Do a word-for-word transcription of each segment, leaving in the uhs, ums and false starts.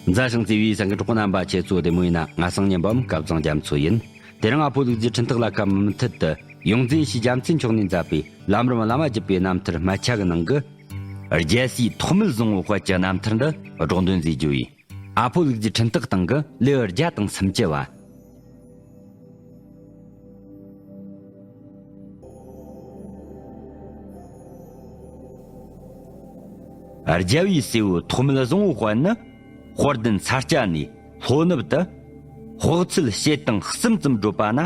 མཛའ་ཞིང་བརྩེ་བའི་སེམས་ཀྱི་གྲོགས་པོ་རྣམ་པ། ཁྱེད་ཚོ་བདེ་མོ་ཡིན་ན། ང་སང་ཉིན་པའམ་སྐབས་བཟང་རྒྱ་མཚོ་ཡིན། དེ་རིང་ཨ་ཕོ་ལུག་རྫིའི་འཕྲིན་ཐག་ལ་ཁ་མུ་མཐུད་དུ་ཡོངས་འཛིན་ཡེ་ཤེས་རྒྱལ་མཚན་མཆོག་ནས་མཛད་པའི་ལམ་རིམ་བླ་མ་བརྒྱུད་པའི་རྣམ་ཐར་སྨད་ཆ་གི་ནང་གི་རྒྱལ་སྲས་ཐོགས་མེད་བཟང་བོའི་དཔལ་གྱི་རྣམ་ཐར་འདི་སྒྲོག་འདོན་མཛད་རྒྱུ་ཡིན། ཨ་ཕོ་ལུག་རྫིའི་འཕྲིན་ཐག་སྟེང་གི་ལེའུ་བརྒྱ་དང་སུམ་ཅུ་བ། རྒྱལ་བའི་སྲས་པོ་ཐོགས་མེད་བཟང་བོའི་དཔལ་ནི། དཔལ་ལྡན་ས་སྐྱ་ནས་ལྷོ་ནུབ་ཏུ། དཔག་ཚད་བྱེ་ཐང་གསུམ་ཙམ་བགྲོད་པ་ན།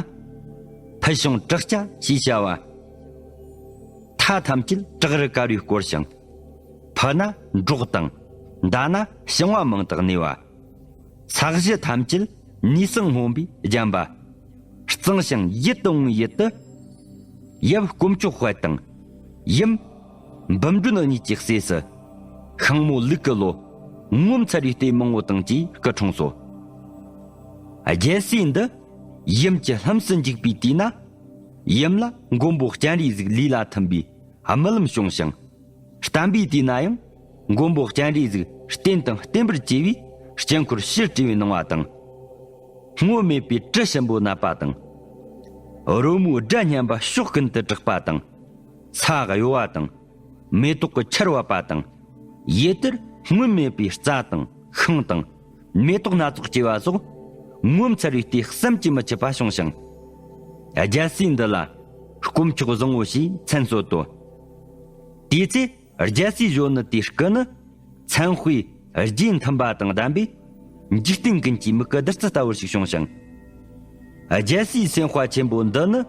ཕུལ་བྱུང་བྲག་སྐྱ་ཞེས་བྱ་བ། མཐའ་ཐམས་ཅད་བྲག་རི་དཀར་པོས་བསྐོར་ཞིང་། ཕུ་ན་འབྲོག་དང་། མདའ་ན་ཞིང་བ་མང་དུ་གནས་པ། ས་གཞི་ཐམས་ཅད་ནས་སྲང་སྔོན་པོས་བརྒྱན་པ། གཙང་ཞིང་ཡིད་དུ་འོང་བའི་ཡུལ་དུ། ཡབ་དཀོན་མཆོག་དཔལ་དང་། ཡུམ་འབུམ་སྒྲོན་གཉིས་ཀྱི་སྲས་སུ། ཤིང་མོ་ལུག་གི་ལོ། ངོ་མཚར་བའི་ལྟད་མོ་དང་བཅས་སྐུ་འཁྲུངས་སོ། རྒྱལ་སྲས་འདི་ཡུམ་གྱི་ལྷུམས་སུ་འཇུག་པའི་དུས་ན། ཡུམ་ལ་མགོན་པོ་སྤྱན་རས་གཟིགས་ལུས་ལ་ཐིམ་པའི་རྨི་ལམ་བྱུང་ཞིང་། བསྟན་པའི་དུས་ན་ཡང་མགོན་པོ་སྤྱན་རས་གཟིགས་བསྟན་དང་བསྟན་པར་བཅས་པའི་དཀྱིལ་འཁོར་ཕྱིར་བྲིས་པའི་སྣང་བ་དང་། སྔོན་མེད་པའི་དྲི་ཞིམ་པོ་བསྣབས་པ་དང་། རོལ་མོའི་སྒྲ་སྙན་པ་ཕྱོགས་ཀུན་ཏུ་གྲགས་པ་དང་། ས་གཡོ་བ་དང་། མེ་ཏོག་གི་ཆར་བབས་པ་དང་། ཡུལ་དེར་སྔོན་མེད་པའི་རྩྭ་དང་ཤིང་དང་། མེ་ཏོག་སྣ་ཚོགས་སྐྱེས་པ་སོགས། ངོ་མཚར་བའི་ལྟས་བསམ་གྱིས་མི་ཁྱབ་པ་བྱུང་ཞིང་། རྒྱལ་སྲས་འདི་ལ་དཀོན་མཆོག་བཟང་པོ་ཞེས་མཚན་གསོལ་ཏོ། དེའི་ཚེ་རྒྱལ་སྲས་གཞོན་ནུ་དེའི་སྐུ་ནི། མཚན་དཔེའི་རྗེས་མཐུན་པ་དང་ལྡན་པས། འཇིག་རྟེན་ཀུན་གྱི་མིག་གི་བདུད་རྩི་ལྟ་བུ་ཞིག་བྱུང་ཞིང་། རྒྱལ་སྲས་སེམས་དཔའ་ཆེན་པོ་འདི་ནི།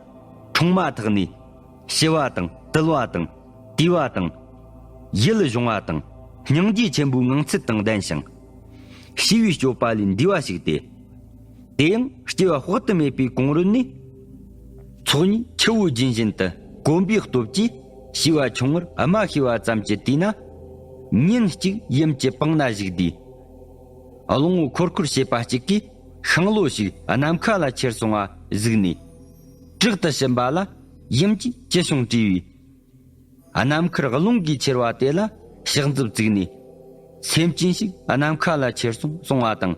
འཁྲུངས་མ་ཐག་ནས་ཞི་བ་དང་དུལ་བ་དང་། དུལ་བ་དང་། ཡིད་གཞུང་བ་དང་། སྙིང་རྗེ་ཆེན་པོའི་ངང་ཚུལ་དང་ལྡན་ཞིང་། ཞི་བའི་སྤྱོད་པ་ལས་འདས་པ་ཞིག་སྟེ། དེ་ཡང་སྐྱེ་བ་དཔག་ཏུ་མེད་པའི་གོང་རོལ་ནས། ཚོགས་གཉིས་ཆུ་བོའི་རྒྱུན་བཞིན་དུ་གོམས་པའི་སྟོབས་ཀྱིས། བྱིས་པ་ཆུང་ངུར་སྨྲ་ཤེས་པ་ཙམ་གྱི་དུས་ན། ཉིན་གཅིག་ཡུམ་གྱི་པང་ན་བཞུགས་དུས། གླང་པོ་འཁོར་འཁོར་བྱེད་པ་གཅིག་གིས་ཤིང་ལོ་ཞིག་ནམ་མཁའ་ལ་ཁྱེར་སོང་བ་གཟིགས་ནས། དྲག་ཏུ་ཕྱིན་པ་ལ་ཡུམ་གྱིས་ཅི་བྱུང་དྲིས་པས། ནམ་མཁར་རླུང་གིས་ཁྱེར་བ་དེ་ལ་ཕྱག་མཛུབ་བཙུགས་ནས། སེམས་ཅན་ཞིག་ནམ་མཁའ་ལ་ཁྱེར་སོང་གསུང་བ་དང་།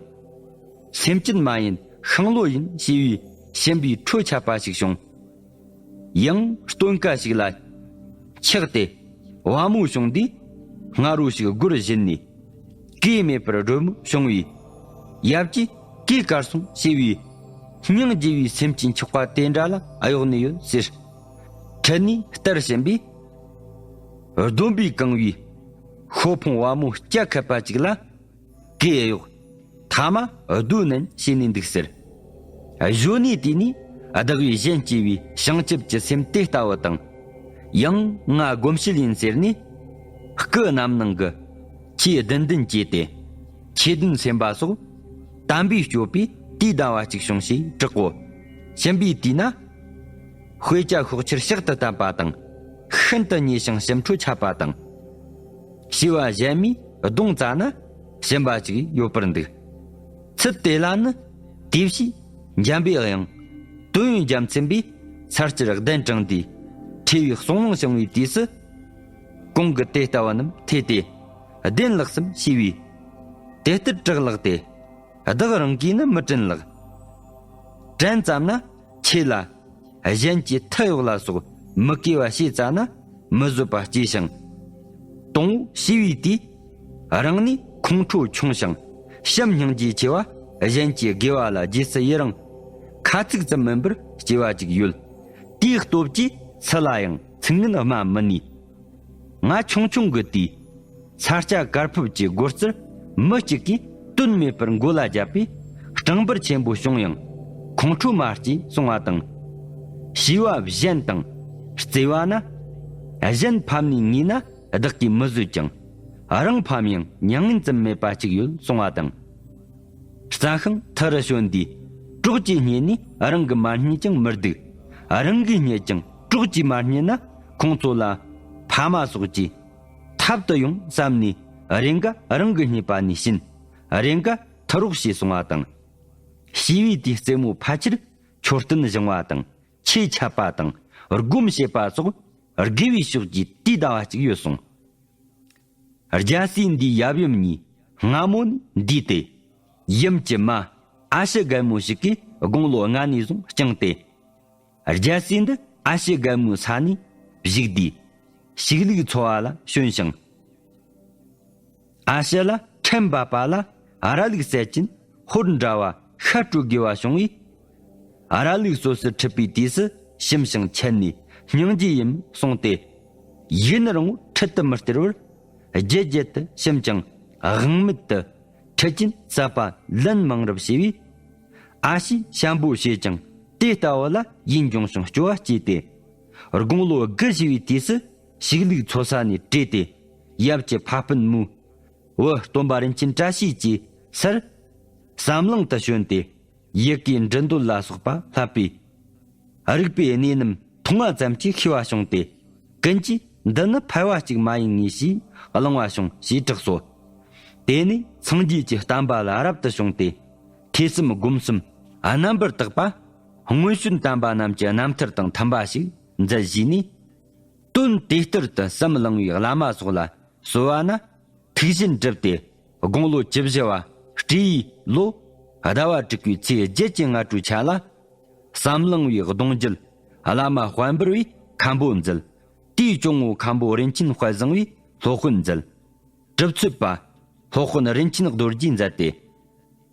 སེམས་ཅན་མ་ཡིན་ཤིང་ལོ་ཡིན་ཞེས་པའི་ཞུམ་པའི་འཕྲོ་ཆད་པ་ཞིག་བྱུང་། ཡང་སྟོན་ཀ་ཞིག་ལ་ཆགས་ཏེ། བ་མོ་བྱུང་དུས་སྔ་རོ་ཞིག་སྒོར་བཞིན་ནས། གོས་མེད་པར་སྒྲོལ་མོ་བྱུང་བས། ཡབ་ཀྱིས་གོས་དཀར་སོང་ཞེས་པའི། སྙིང་རྗེ་བའི་སེམས་ཀྱིས་འཁྱོག་པ་དེ་འདྲ་ལ་གཡོག་ནས་ཡོད་ཟེར། ཁྲིད་ནས་བསྟར་བྱིན་པས། བསྡོམས་པས་གང་བའི་ཤོ་འཕོང་བ་མོ་སྐྱ་ཁད་པ་ཅིག་ལ་གོས་གཡོག། ཐ་མ་རྡོ་མནན་བྱས་ནས་འདུག་ཟེར། གཞོན་ནུའི་དུས་ནས་བདག་པོས་གཞན་གཅེས་པའི་བྱང་ཆུབ་ཀྱི་སེམས་དེ་ལྟ་བུ་དང་། ཡང་ང་སྒོམ་བྱེད་ཡིན་ཟེར་ནས། སྐུ་རྣམ་སྣང་གིས་ཆོས་བདུན་ལྡན་བསྐྱེད་དེ། ཆོས་བདུན་སེམས་དཔའ་སོགས་དམ་པའི་སྤྱོད་པས་དུས་འདའ་བ་གཅིག་བྱུང་ཞེས་གྲག་གོ། ཕྱིན་པའི་དུས་ན། དཔེ་ཆ་ཤོག་ཆར་ཕྱག་ཏུ་བསྟན་པ་དང་། ཤིན་ཏུ་མཉེས་ཤིང་ཞིམ་འཕྲོ་ཆད་པ་དང་། བྱིས་པ་གཞན་མའི་གདོང་བཙལ་ན་ཞིམ་པ་ཅིག་ཡོད་པར་འདུག། ཚུལ་དེ་ལ་ནི་དེ་བཞིན་འཇམ་པའི་དབྱངས་དོན་ཡོད་རྒྱལ་མཚན་པས་ས་སྐྱར་གདན་དྲངས་ཏེ། ཁྲོས་པའི་གསུང་ལུང་བྱུང་བའི་དུས་སུ། གོང་གི་དེ་ལྟ་བུ་རྣམས་ཐོས་ཏེ་བདེན་ལགས་སམ་ཞུས་པས། དེ་ལྟར་གྲགས་ལགས་ཏེ། བདག་རང་གིས་ནི་མི་དྲན་ལགས། དྲན་ཙམ་ན་ཆོས་ལ་གཞན་གྱི་མཐུ་གཡོག་ལ་སོགས་མི་དགེ་བ་བྱས་ཙ་ན་མི་བཟོད་པ་སྐྱེས་ཤིང་། དང་པོ་ཞི་བའི་དུས་རང་ནས་ཁོང་ཁྲོ་ཆུང་ཞིང་བྱམས་སྙིང་རྗེ་ཆེ་བ། གཞན་གྱི་དགེ་བ་ལ་རྗེས་སུ་ཡི་རང་། ཁ་ཚིག་ཙམ་མིན་པར་སྐྱེ་བ་ཅིག་ཡོད། དེའི་སྟོབས་ཀྱིས་སུ་ལ་ཡང་ཚིག་ངན་སྨྲ་མི་ནུས། ང་ཆུང་ཆུང་གི་དུས། ས་སྐྱ་གར་ཕུབ་ཀྱི་སྒོ་རྩར་མི་གཅིག་གིས་དོན་མེད་པར་མགོ་ལ་བརྒྱབ་པས་སྐྲང་འབུར་ཆེན་པོ་བྱུང་ཡང་ཁོང་ཁྲོ་མ་སྐྱེས་གསུང་བ་དང་། བྱིས་པ་གཞན་དང་རྩེ་བ་ན། གཞན་ཕམ་ནས་ངུས་ན་བདག་གིས་མི་བཟོད་ཀྱང་། རང་ཕམ་ཡང་མྱ་ངན་ཙམ་མེད་པ་གཅིག་ཡོད་གསུང་བ་དང་། རྩྭ་ཤིང་མཐུ་རུ་བྱོན་དུས་གྲོགས་ཀྱིས་བསྙེན་ནས་རང་གིས་མ་བསྙེན་ཀྱང་མི་སྡུག། རང་གིས་བསྙེན་ཀྱང་གྲོགས་ཀྱིས་མ་བསྙེན་ན་ཁོང་ཚོ་ལ་ཕ་མ་སོགས་ཀྱིས་ཐབས་དུ་ཡོང་བསམ་ནས་རེ་འགའ་རང་གིས་བསྙེན་པ་ནས་ཕྱིན། རེ་འགའ་མཐུ་རོགས་ཞེས་གསུང་བ་དང་། བྱིས་པའི་དུས་རྩེད་མོ་ཕལ་ཆེར་མཆོད་རྟེན་བཞེངས་པ་དང་ཆོས་འཆད་པ་དང་སྒོམ་བྱེད་པ་སོགས་དགེ་བའི་ཕྱོགས་ཀྱི་དུས་འདའ་བ་གཅིག་ཡོད་གསུངས། རྒྱལ་སྲས་འདིའི་ཡབ་ཡུམ་གཉིས་སྔ་མོ་ནས་འདས་ཏེ། ཡུམ་གྱི་མ་ཨ་ཕྱི་རྒན་མོ་ཞིག་གིས་དགུང་ལོ་ལྔ་ནས་བཟུང་བསྐྱངས་ཏེ། རྒྱལ་སྲས་འདི་ཨ་ཕྱི་རྒན་མོའི་ས་ནས་བཞུགས་དུས། ཕྱུགས་ལུག་འཚོ་བ་ལ་བྱོན་ཞིང་། ཨ་ཕྱི་ལ་ཁྲལ་འབབ་པ་ལ་ར་ལུག་བསད་ཀྱིན་ཧོར་འདྲ་བ་ཤ་སྤྲོད་དགོས་པ་བྱུང་བས། ར་ལུག་གསོད་སར་ཁྲིད་པའི་དུས་སུ་ཞིམ་ཞིང་ཆད་ནས་སྙིང་རྗེ་ཡིན་གསུངས་ཏེ། ཡུན་རིང་བོར་ཁྲིད་དུ་མི་སྟེར་བར། རྒྱལ་རྒྱལ་དུ་ཞིམ་ཀྱང་དབང་མེད་དུ་ཁྲིད་ཀྱིན་ཟད་པ་ལན་མང་རབས་བྱས་པས། ཨ་ཕྱིས་ཞལ་འབོད་བྱས་ཀྱང་དེ་ལྟ་བུ་ལ་ཡིད་འབྱུང་ཞིང་སྐྱོ་བ་སྐྱེས་ཏེ། དགུང་ལོ་དགུ་བཞེས་པའི་དུས་སུ་ཕྱུགས་ལུག་འཚོ་ས་ནས་བྲོས་ཏེ། ཡབ་ཀྱི་ཕ་སྤུན་མོའི་བུ་སྟོན་པ་རིན་ཆེན་བཀྲ་ཤིས་ཀྱི་སར་བསམ་བློ་དུ་བྱོན་ཏེ། ཡི་གེ་འབྲི་འདོད་ལ་སོགས་པ་བསླབ་པས། རིག་པའི་གནས་རྣམས་མཐོང་བ་ཙམ་གྱིས་ཤེས་པ་བྱུང་སྟེ། ཀུན་གྱིས་འདི་ནི་ཕལ་བ་གཅིག་མ་ཡིན་ངེས་ཞེས་གླེང་བ་བྱུང་ཞེས་གྲགས་སོ། དེ་ནས་སངས་རྒྱས་ཀྱི་བསྟན་པ་ལ་རབ་ཏུ་བྱུང་སྟེ། ཐོས་བསམ་སྒོམ་གསུམ་རྣམ་པར་དག་པ། སྔོན་བྱོན་དམ་པ་རྣམས་ཀྱི་རྣམ་ཐར་དང་མཐུན་པ་ཞིག་མཛད་བཞེས་ནས། དོན་དེ་ལྟར་དུ་བསམ་བླངས་པའི་བླ་མ་སོགས་ལ་གསོལ་བ་ན། ཐུགས་བཞེད་བསྒྲུབས་ཏེ། དགུང་ལོ་བཅུ་བཞི་བ་སྤྲེའུའི་ལོ་ཟླ་བ་དྲུག་པའི་ཚེས་བརྒྱད་ཀྱི་སྔ་དྲོའི་ཆ་ལ། བསམ་བླངས་པའི་གདུང་རྒྱུད་བླ་མ་དཔལ་འབར་བས་མཁན་པོ་མཛད། དེའི་གཅུང་པོ་མཁན་པོ་རིན་ཆེན་དཔལ་བཟང་བས་སློབ་དཔོན་མཛད། གྲུབ་ཚུལ་པ་སློབ་དཔོན་རིན་ཆེན་རྡོ་རྗེས་མཛད་དེ།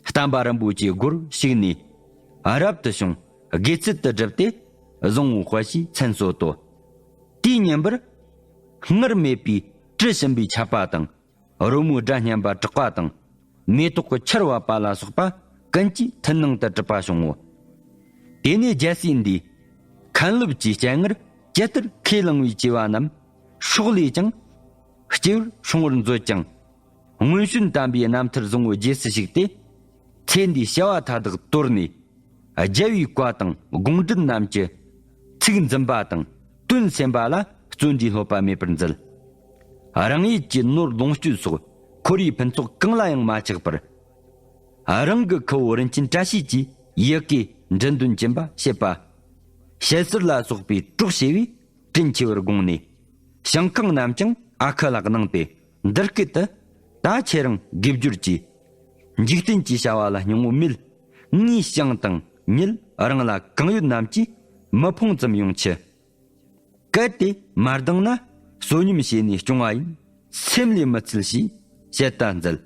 བསྟན་པ་རིན་པོ་ཆེའི་སྒོར་ཞུགས་ནས་རབ་ཏུ་བྱུང་། དགེ་ཚུལ་དུ་བསྒྲུབས་ཏེ་བཟང་པོའི་དཔལ་ཞེས་མཚན་གསོལ་ཏོ། དེའི་ཉིན་པར་སྔར་མེད་པའི་དྲི་ཞིམ་པའི་ཆར་པ་དང་། རོལ་མོའི་སྒྲ་སྙན་པ་གྲགས་པ་དང་། མེ་ཏོག་གི་ཆར་བབས་པ་ལ་སོགས་པ་ཀུན་གྱིས་མཐུན་སྣང་དུ་གྲུབ་པ་བྱུང་ངོ་། དེ་ནས་རྒྱལ་སྲས་འདིས་མཁན་སློབ་ཀྱི་སྤྱན་སྔར་ཇི་ལྟར་ཁས་བླངས་པའི་བྱས་པ་རྣམས་ཕྱོགས་ལས་ཀྱང་སྐྱེ་བར་བྱུང་བར་མཛོད་ཅིང་། སྔོན་བྱོན་དམ་པའི་རྣམ་ཐར་བཟང་པོ་རྗེས་སུ་ཞུགས་ཏེ། ཚེ་འདིའི་བྱ་བ་མཐའ་དག་དོར་ནས། རྒྱལ་བའི་བཀའ་དང་དགོངས་འགྲེལ་རྣམས་ཀྱི་ཚིག་འཛིན་པ་དང་དོན་གསན་པ་ལ་བརྩོན་འགྲུས་ལྷོད་པ་མེད་པར་མཛད། རང་ཡུལ་གྱི་ནོར་ལོངས་སྤྱོད་སོགས་ཁོར་ཡུག་ཕུན་ཚོགས་གང་ལ་ཡང་མ་ཆགས་པར། རང་གི་ཁུ་བོ་རིན་ཆེན་བཀྲ་ཤིས་ཀྱི་ཡི་གེ་འབྲི་འདོན་གྱིན་པ་བྱེད་པ། ཞལ་ཟུར་ལ་སོགས་པའི་གྲོགས་བྱས་པས། དྲིན་ཆེ་བར་དགོངས་ནས། ཞིང་ཁང་རྣམས་ཀྱང་ཨ་ཁུ་ལ་གནང་སྟེ། འདི་སྐད་དུ། ད་ཁྱེད་རང་དགེ་སྦྱོར་གྱིས། འཇིག་རྟེན་གྱི་བྱ་བ་ལ་སྙིང་པོ་མེད། ངའི་ཞིང་དང་མྱུལ་རང་ལ་གང་ཡོད་རྣམས་ཀྱིས་མི་ཕོངས་ཙམ་ཡོང་ཆི། གལ་ཏེ་མ་འདང་ན་བསོད་སྙོམས་བྱས་ནས་སྐྱོང་བ་ཡིན། སེམས་ལས་མི་འཚལ་ཞེས་བཤད་ད་མཛད།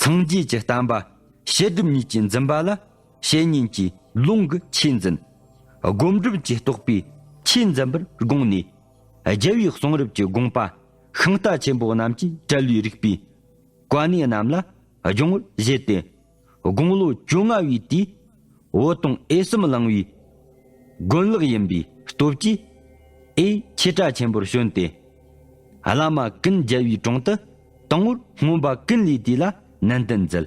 སངས་རྒྱས་ཀྱི་བསྟན་པ་བཤད་སྒྲུབ་གཉིས་ཀྱི་འཛིན་པ་ལ། བཤེས་གཉེན་གྱི་ལུང་གི་ཆོས་འཛིན། སྒོམ་སྒྲུབ་ཀྱི་རྟོགས་པའི་ཆོས་འཛིན་པར་དགོངས་ནས། རྒྱལ་བའི་གསུང་རབ་ཀྱི་དགོངས་པ་ཤིང་རྟ་ཆེན་པོ་རྣམས་ཀྱིས་བྲལ་བའི་རིགས་པའི་བཀའ་གནས་རྣམས་ལ་སྦྱོང་བར་བཞེད་དེ། དགུང་ལོ་བཅོ་ལྔ་བའི་དུས་བོད་དུང་ཨེ་གསུམ་གླིང་བའི་དགོན་ལག་ཡིན་པའི་སྟོབས་ཀྱིས་ཨེ་ཆེ་དྲག་ཆེན་པོར་བྱོན་ཏེ། བླ་མ་ཀུན་རྒྱལ་བའི་དྲུང་དུ་དང་པོར་སྔོན་པ་ཀུན་ལས་བདེ་ལ་ནན་ཏན་མཛད།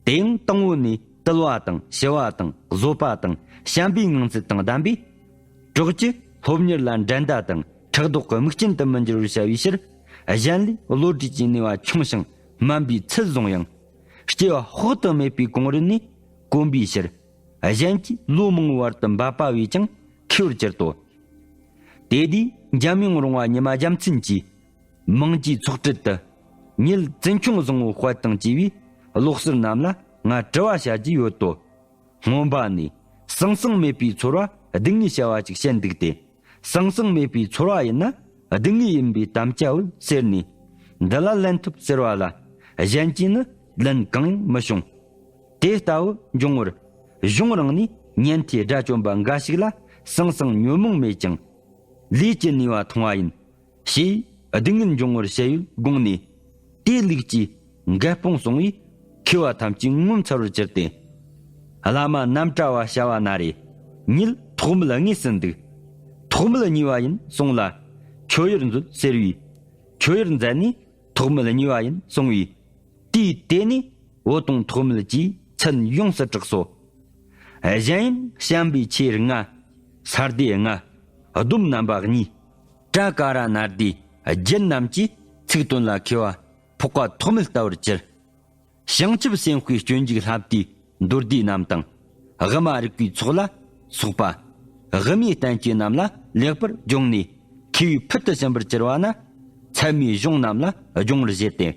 དེ་ཡང་དང་པོ་ནས་དུལ་བ་དང་ཞི་བ་དང་བཟོད་པ་དང་བྱམས་པའི་ངང་ཚུལ་དང་ལྡན་པས། གྲོགས་ཀྱི་སློབ་གཉེར་ལ་འགྲན་ཟླ་དང་ཕྲག་དོག་གི་དམིགས་རྐྱེན་དུ་མི་འགྱུར་བར་བྱ་བའི་ཕྱིར། གཞན་ལས་བློ་གྲོས་ཀྱི་ནུས་པ་ཆུང་ཞིང་དམན་པའི་ཚུལ་བཟུང་ཡང་། སྐྱེ་བ་དཔག་ཏུ་མེད་པའི་གོང་རོལ་ནས་གོམས་པའི་ཕྱིར། གཞན་གྱིས་ལོ་མང་བར་དུ་འབད་པ་བས་ཀྱང་མཁས་པར་གྱུར་ཏོ། དེ་དུས་འཇམ་དབྱངས་རོང་བ་ཉི་མ་རྒྱལ་མཚན་གྱིས། མིང་གི་ཚོགས་གྲལ་དུ། ཉིད་བཙུན་ཆུང་བཟང་པོ་དཔལ་དང་བཅས་པའི་ལོག་ཟུར་རྣམས་ལ་ང་དྲི་བ་བྱ་རྒྱུ་ཡོད་དོ། སྔོན་པ་ནས་ཟང་ཟིང་མེད་པའི་ཚོར་བ་སྡུག་བསྔལ་བྱ་བ་ཅིག་བཤད་འདུག་སྟེ། ཟང་ཟིང་མེད་པའི་ཚོར་བ་ཡིན་ན་སྡུག་བསྔལ་ཡིན་པའི་དམ་བཅའ་འོད་ཟེར་ནས། འདི་ལ་ལན་ཐོབ་ཟེར་བ་ལ། གཞན་གྱིས་ནི་ལན་གང་ཡང་མི་བྱུང་། དེ་ལྟ་བུ་འབྱུང་བར་གཞུང་རང་ནས་ཉན་ཐོས་དགྲ་བཅོམ་པ་འགའ་ཞིག་ལ་ཟང་ཟིང་ཉོན་མོངས་མེད་ཀྱང་། ལས་ཀྱི་ནུས་པ་ཐུང་བ་ཡིན། ཞེས་སྡུག་བསྔལ་འབྱུང་བར་བཤད་ཡུལ་དགོངས་ནས། དེའི་ལུགས་ཀྱི་འགལ་སྤོང་སོང་བས་མཁས་པ་ཐམས་ཅད་ངོ་མཚར་བར་གྱུར་ཏེ། བླ་མ་རྣམ་བཀྲ་བ་བྱ་བ་ན་རེ། ཉིད་ཐོག་མེད་ངེས་སུ་འདུག། ཐོག་མེད་གཉིས་པ་ཡིན་གསུངས་ལ། ཁྱོད་ཡར་མཛོད་ཟེར་བས། ཁྱོད་ཡར་མཛད་ནས་ཐོག་མེད་གཉིས་པ་ཡིན་གསུངས་པས། དུས་དེ་ནས་འོད་སྟོང་ཐོག་མེད་ཀྱི་མཚན་ཡོངས་སུ་གྲགས་སོ། གཞན་ཡང་བྱམས་པའི་ཆོས་ལྔ། ས་སྡེ་ལྔ། སྡོམ་རྣམ་པ་གཉིས། ཏྲ་ཀ་ར་ནཱ་རྡེའི་རྒྱན་རྣམས་ཀྱི་ཚིག་དོན་ལ་མཁས་པ་འཕགས་པ་ཐོགས་མེད་ལྟ་བུར་གྱུར། བྱང་ཆུབ་སེམས་དཔའི་སྤྱོད་འཇུག་ལྷ་བསྡུས་མདོ་སྡེ་རྣམས་དང་། དབུ་མ་རིགས་པའི་ཚོགས་ལ་སོགས་པ། དབུ་མའི་བསྟན་བཅོས་རྣམས་ལ་ལེགས་པར་སྦྱོང་ནས་མཁས་པའི་ཕུལ་དུ་ཕྱིན་པར་གྱུར་པ་ན། ཚད་མའི་གཞུང་རྣམས་ལ་སྦྱོང་བར་བཞེད་དེ།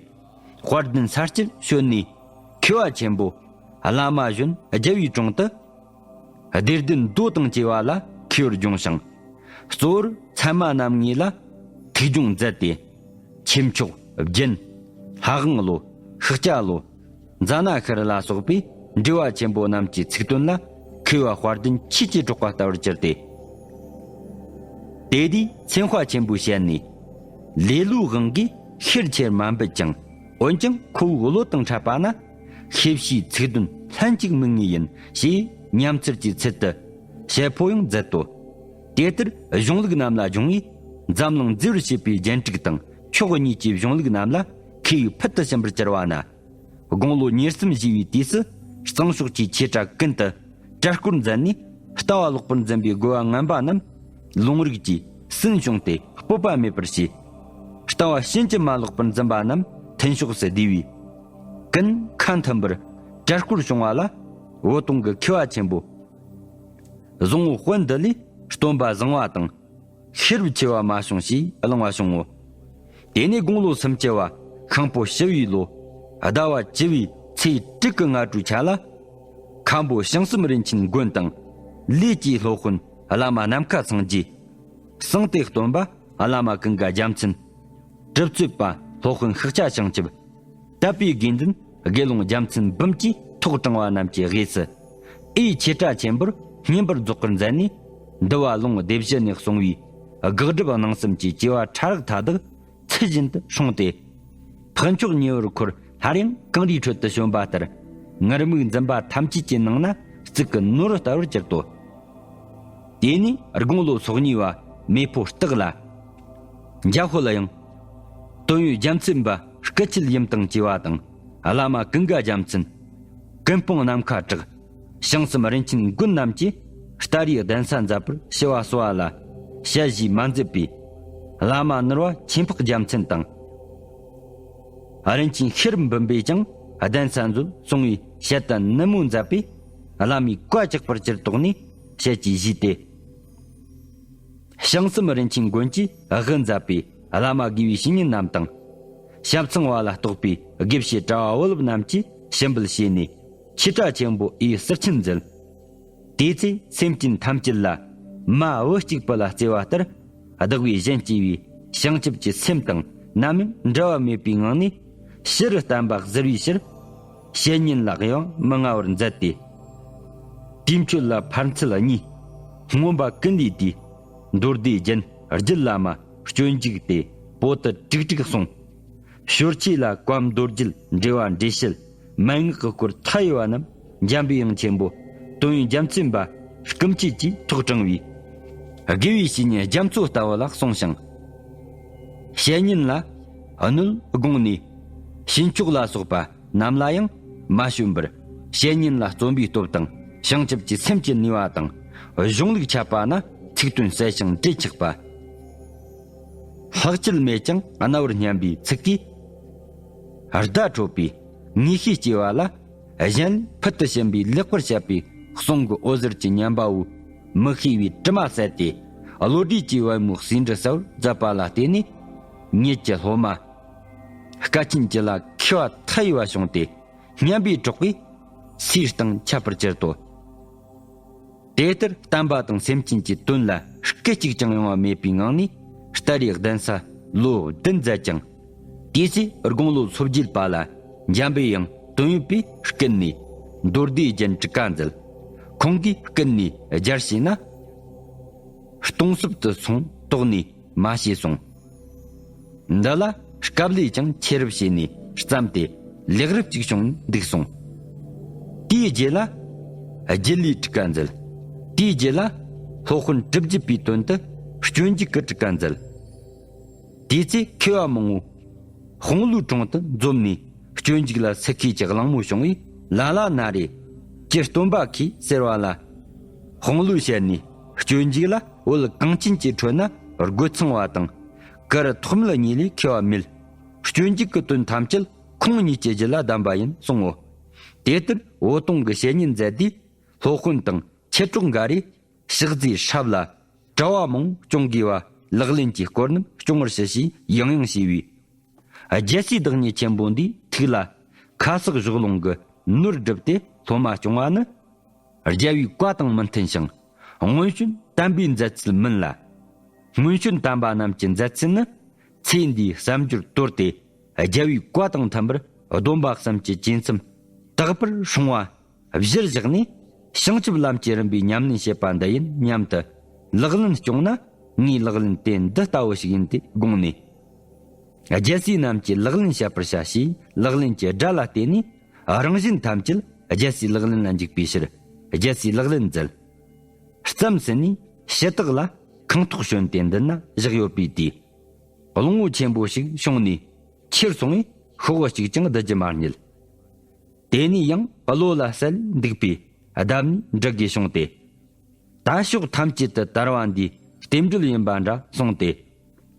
དཔལ་ལྡན་ས་སྐྱར་བྱོན་ནས། མཁས་པ་ཆེན་པོ་བླ་མ་གཞོན་རྒྱལ་བའི་དྲུང་དུ། བདེ་ལྡན་མདོ་དང་བཅས་པ་ལ་མཁས་པར་སྦྱངས་ཤིང་། གཙོ་བོར་ཚད་མ་རྣམ་ངེས་ལ་ཐུགས་སྦྱོང་མཛད་དེ། ཆོས་མཆོག་རྒྱན། ལྷ་དབང་བློ། ཤཱཀྱ་བློ། ཛྙཱ་ན་ཤྲཱི་ལ་སོགས་པའི་འགྲེལ་པ་ཆེན་པོ་རྣམས་ཀྱི་ཚིག་དོན་ལ་མཁས་པ་དཔལ་ལྡན་ཆོས་ཀྱི་གྲགས་པ་ལྟ་བུར་གྱུར་ཏེ། དེ་དུས་མཚན་དཔའ་ཆེན་པོའི་ཞལ་ནས། ལེ་ལོའི་དབང་གིས་ཤེར་ཕྱིར་མ་འབུད་ཅིང་། འོན་ཀྱང་ཁོ་བོའི་བློ་དང་འཕྲད་པ་ན། ཤེས་བྱའི་ཚིག་དོན་ལྷན་ཅིག་དམིགས་ངེས་ཡིན་ཞེས་ཉམས་ཚུལ་གྱི་ཚུལ་དུ་ཞལ་ཕོ་ཡང་མཛད་དོ། དེ་ལྟར་གཞུང་ལུགས་རྣམས་ལ་སྦྱོང་བས་འཛམ་གླིང་མཛེས་པར་བྱེད་པའི་རྒྱན་དྲུག་དང་ཕྱོགས་གཉིས་ཀྱི་གཞུང་ལུགས་རྣམས་ལ་མཁས་པའི་ཕུལ་དུ་ཕྱིན་པར་གྱུར་པ་ན། དགུང་ལོ་ཉེར་གསུམ་བཞེས་པའི་དུས་སུ་གཙང་ཕྱོགས་ཀྱི་ཆོས་གྲྭ་ཀུན་ཏུ་གྲྭ་སྐོར་མཛད་ནས་ལྟ་བ་ལོག་པར་འཛིན་པའི་རྒོལ་བ་ངན་པ་རྣམས་ལུང་རིགས་ཀྱིས་སུན་བྱུང་སྟེ་སྤོབས་པ་མེད་པར་བྱས། ལྟ་བ་ཕྱིན་ཅི་མ་ལོག་པར་འཛིན་པ་རྣམས་མཐུན་ཕྱོགས་སུ་བསྡུས་པས། ཀུན་ཁ་མཐུན་པར་གྲྭ་སྐོར་བྱུང་བ་ལ། འོད་སྟོང་གི་མཁས་པ་ཆེན་པོ་བཟང་པོ་དཔལ་འདི་ལས་སྟོན་པ་བཟང་བ་དང་། ཤེས་རབ་ཆེ་བ་མ་བྱུང་ཞེས་གླེང་བ་བྱུང་ངོ་། དེ་ནས་དགུང་ལོ་སུམ་ཅུ་བ་ཤིང་ཕོ་བྱི་བའི་ལོ་ཟླ་བ་བཅུ་བའི་ཚེས་དྲུག་གི་སྔ་དྲོའི་ཆ་ལ། མཁན་པོ་བྱང་སེམས་རིན་ཆེན་མགོན་དང་ལས་ཀྱི་སློབ་དཔོན་བླ་མ་ནམ་མཁའ་སངས་རྒྱས། གསང་སྟེ་སྟོན་པ་བླ་མ་ཀུན་དགའ་རྒྱལ་མཚན། གྲུབ་རྩོད་པ་སློབ་དཔོན་ཤཱཀྱ་བྱང་ཆུབ། དད་པའི་དགེ་འདུན་དགེ་སློང་རྒྱལ་མཚན་འབུམ་གྱིས་ཐོག་དྲངས་པ་རྣམས་ཀྱི་དབུས་སུ། ཨེ་ཆོས་གྲྭ་ཆེན་པོར་བསྙེན་པར་རྫོགས་པར་མཛད་ནས། འདུལ་བ་ལུང་སྡེ་བཞི་ནས་གསུངས་པའི་དགག་སྒྲུབ་སྣང་གསུམ་གྱི་བྱེ་བ་ཕྲ་རགས་མཐའ་དག་ཚུལ་བཞིན་དུ་སྲུང་སྟེ། འཕགས་མཆོག་ཉེ་བར་འཁོར་སླར་ཡང་གངས་རིའི་ཁྲོད་དུ་བྱོན་པ་ལྟར། ངུར་སྨྲིག་འཛིན་པ་ཐམས་ཅད་ཀྱི་ནང་ན་གཙུག་གི་ནོར་བུ་ལྟ་བུར་གྱུར་ཏོ། དེ་ནས་དགུང་ལོ་སོ་གཉིས་པ་མེ་ཕོ་སྟག་ལྷ། འཇམ་དཔལ་དབྱངས། དོན་ཡོད་རྒྱལ་མཚན་པ་སྐུ་མཆེད་ཡུམ་དང་བཅས་པ་དང་། བླ་མ་ཀུན་དགའ་རྒྱལ་མཚན། ཀུན་སྤངས་ནམ་མཁའ་གྲགས། བྱང་སེམས་རིན་ཆེན་མགོན་རྣམས་ཀྱིས་སྟ་རེའི་གདན་ས་མཛད་པར་ཞུ་བ་གསོལ་བ་ལ། ཞལ་བཞེས་མ་མཛད་པའི་བླ་མ་ནོར་བ་ཆོས་འཕགས་རྒྱལ་མཚན་དང་། རིན་ཆེན་ཤེས་རབ་འབུམ་པས་ཀྱང་གདན་ས་མཛོད་གསུང་བའི་ཞལ་ཏ་ནུབ་མོ་མཛད་པས། བླ་མའི་བཀའ་བཅག་པར་གྱུར་དོགས་ནས་ཞལ་གྱིས་བཞེས་ཏེ། བྱང་སེམས་རིན་ཆེན་མགོན་གྱིས་དབུ་མཛད་པའི་བླ་མ་དགེ་བའི་བཤེས་གཉེན་རྣམས་དང་། ཞབས་ཚང་བ་ལ་གཏོགས་པའི་དགེ་བཤེས་གྲྭ་བ་བུ་སློབ་རྣམས་ཀྱིས་ཞུ་འབུལ་བྱས་ནས་ཆོས་གྲྭ་ཆེན་པོ་ཨེ་ཟུར་ཆེན་མཛད། དེའི་ཚེ་སེམས་ཅན་ཐམས་ཅད་ལ་མ་བུ་གཅིག་པུ་ལ་བརྩེ་བ་ལྟར། བདག་བས་གཞན་གཅེས་པའི་བྱང་ཆུབ་ཀྱི་སེམས་དང་ནམ་ཡང་འབྲལ་བ་མེད་པའི་ངང་ནས་ཕྱི་རུ་བསྟན་པ་གཟིར་བའི་ཕྱིར། བཤེས་གཉེན་ལ་གཡེང་བ་མི་མངའ་བར་མཛད་དེ། དུས་མཆོད་ལ་ཕར་ཚད་གཉིས། མངོན་པ་ཀུན་ལས་བཏུས། མདོ་སྡེ་རྒྱན་རྒྱུད་བླ་མ་སྤྱོད་འཇུག་སྟེ་པོ་ཏི་དྲུག་དྲུག་གསུངས། ཞོར་ཆོས་ལ་བཀའ་མདོ་རྒྱུད་འགྲེལ་བ་འགྲེལ་བཤད་མན་ངག་གི་སྐོར་མཐའ་ཡས་པ་རྣམས་འཇམ་པའི་དབྱངས་ཆེན་པོ་དོན་ཡོད་རྒྱལ་མཚན་པ་སྐུ་མཆེད་ཀྱིས་ཐོག་དྲངས་པའི་དགེ་བའི་བཤེས་གཉེན་རྒྱ་མཚོ་ལྟ་བུ་ལ་གསུངས་ཤིང་། བཤེས་གཉེན་ལ་གནོད་དགོངས་ནས་ཕྱིན་ཆོག་ལ་སོགས་པ་རྣམས་ལ་ཡང་མ་བྱོན་པར། བཤེས་གཉེན་ལ་བརྩོན་པའི་སྟོབས་དང་བྱང་ཆུབ་ཀྱི་སེམས་ཀྱི་ནུས་པ་དང་གཞུང་ལུགས་འཆད་པ་ན་ཚིག་དོན་གསལ་ཞིང་འགྲེལ་ཆགས་པ། ལྷག་བཅས་མེད་ཀྱང་རྣ་བར་སྙན་པའི་ཚིག་གིས་བརྡ་འཕྲོད་པའི་ངེས་ཤེས་སྐྱེ་བ་ལ། གཞན་ལས་ཕུལ་དུ་ཕྱིན་པའི་ལེགས་པར་བཤད་པའི་གསུང་གི་འོད་ཟེར་གྱིས་ཉན་པ་བོའི་མི་ཤེས་པའི་དྲི་མ་བསལ་ཏེ། བློ་གྲོས་ཀྱི་པད་མོའི་ཟེའུ་འབྲུ་གསལ་བར་མཛད་པ་ལ་བརྟེན་ནས། ཉིད་ཀྱི་སློབ་མ་སྐལ་ཆེན་གྱི་ལ་མཁས་པ་མཐའ་ཡས་པ་བྱུང་སྟེ། སྙན་པའི་གྲགས་པས་སའི་སྟེང་ཁྱབ་པར་གྱུར་ཏོ། དེ་ལྟར་བསྟན་པ་དང་སེམས་ཅན་གྱི་དོན་ལ་སྐད་ཅིག་ཀྱང་གཡེང་བ་མེད་པའི་ངང་ནས་སྟ་རེའི་གདན་ས་ལོ་བདུན་མཛད་ཅིང་། དེའི་ཚེ་དགུང་ལོ་སོ་བརྒྱད་པ་ལ་འཇམ་པའི་དབྱངས་དོན་ཡོད་པས་བསྐུལ་ནས་མདོ་སྡེ་རྒྱན་དྲུག་ཀ་མཛད། ཁོང་གིས་བསྐུལ་ནས་སྦྱར་ཞེ་ན། གཏོང་སྲོལ་དུ་སོང་དོགས་ནས་མ་བྱས་སོང་། འདི་ལ་སྐབས་ལས་ཀྱང་ཆེ་རབས་བྱས་ནས་བརྩམས་ཏེ་ལེགས་རབས་ཅིག་བྱུང་འདུག་གསུངས། དེའི་རྗེས་ལ་རྒྱུད་ལས་དྲུག་ཀ་མཛད། དེའི་རྗེས་ལ་སློབ་དཔོན་གྲུབ་བརྒྱུད་པའི་དོན་དུ་སྤྱོད་འཇུག་གི་དྲུག་ཀ་མཛད། དེའི་ཚེ་མཁས་པ་མང་པོ་དཔང་ལོའི་དྲུང་དུ་འཛོམས་ནས་སྤྱོད་འཇུག་ལ་སི་ཁའི་ཀྱི་གླེང་མོ་བྱུང་བས། ལ་ལ་ན་རེ་ཀྱེ་སྟོན་པ་མཁས་ཟེར་བ་ལ། དཔང་ལོའི་ཞལ་ནས་སྤྱོད་འཇུག་ལ་བོད་གངས་ཅན་གྱི་ཁྲོད་ན་རྒོད་ཚང་བ་དང་། གུ་རུ་ཐོགས་མེད་གཉིས་ལས་མཁས་པ་མེད། སྤྱོད་འཇུག་གི་དོན་ཐམས་ཅད་ཁོང་གཉིས་ཀྱི་རྒྱུད་ལ་གདམས་པ་ཡིན་གསུང་ངོ་། དེ་ལྟར་འོད་སྟོང་གི་བཤེས་གཉེན་མཛད་དུས་སློབ་དཔོན་དང་མཆེད་གྲོགས་འགའ་རེས་ཕྱག་རྫས་སྲབ་ལ་གྲྭ་བ་མང་སྐྱོང་དགོས་པ་ལག་ལེན་གྱི་སྐོར་རྣམས་སྐྱོང་བར་ཞུ་ཞེས་ཡང་ཡང་ཞུས་པས། རྒྱལ་སྲས་བདག་ཉིད་ཆེན་པོ་འདིའི་ཐུགས་ལ་ཁ་གསག་གཞོགས་སློང་གི་ ནོར་བསྒྲུབས་ཏེ་སློབ་མ་སྐྱོང་བ་ནི། རྒྱལ་བའི་བཀའ་དང་མི་མཐུན་ཞིང་། སྔོན་བྱོན་དམ་པའི་མཛད་ཚུལ་མིན་ལ། སྔོན་བྱོན་དམ་པ་རྣམས་ཀྱི་མཛད་ཚུལ་ནི། ཚེ་འདིའི་བསམ་སྦྱོར་དོར་ཏེ། རྒྱལ་བའི་བཀའ་དང་མཐུན་པར་སྡོམ་པ་གསུམ་གྱི་བཅས་མཚམས་དག་པར་སྲུང་བ་གཞིར་བཞག་ནས། བྱང་ཆུབ་ལམ་གྱི་རིམ་པའི་ཉམས་ལེན་བྱེད་པ་འདི་ཡིན་སྙམ་དུ། ལག་ལེན་སྐྱོང་ན་ངའི་ལག་ལེན་དེ་འདི་ལྟ་བུ་ཞིག་ཡིན་ཏེ་དགོངས་ནས། རྒྱལ་སྲས་རྣམས་ཀྱིས་ལག་ལེན་བྱ་བར་བྱ་ཞེས་ལག་ལེན་གྱི་སྒྲ་ལ་བརྟེན་ནས། རང་གཞན་ཐམས་ཅད་རྒྱལ་སྲས་ལག་ལེན་ལ་འཇུག་པའི་ཕྱིར། རྒྱལ་སྲས་ལག་ལེན་མཛད། རྩམ་ཟིན་ནས་ཕྱི་ཐག་ལ་ཁང་ཐོག་བྱོན་ཏེ་འདི་ན་བཞག་ཡོད་པའི་དུས། གླང་པོ་ཆེན་པོ་ཞིག་བྱུང་ནས་ཁྱེར་སོང་བས་ཤོག་བུ་གཅིག་ཀྱང་བསྡུ་རྒྱུ་མ་རྙེད། དེ་ནས་ཡང་བློ་ལ་གསལ་འདུག་པས་བརྡབས་ནས་འབྲི་དགོས་བྱུང་སྟེ། ད་ཕྱོགས་ཐམས་ཅད་དུ་དར་བ་འདིའི་རྟེན་འབྲེལ་ཡིན་པ་འདྲ་གསུངས་ཏེ།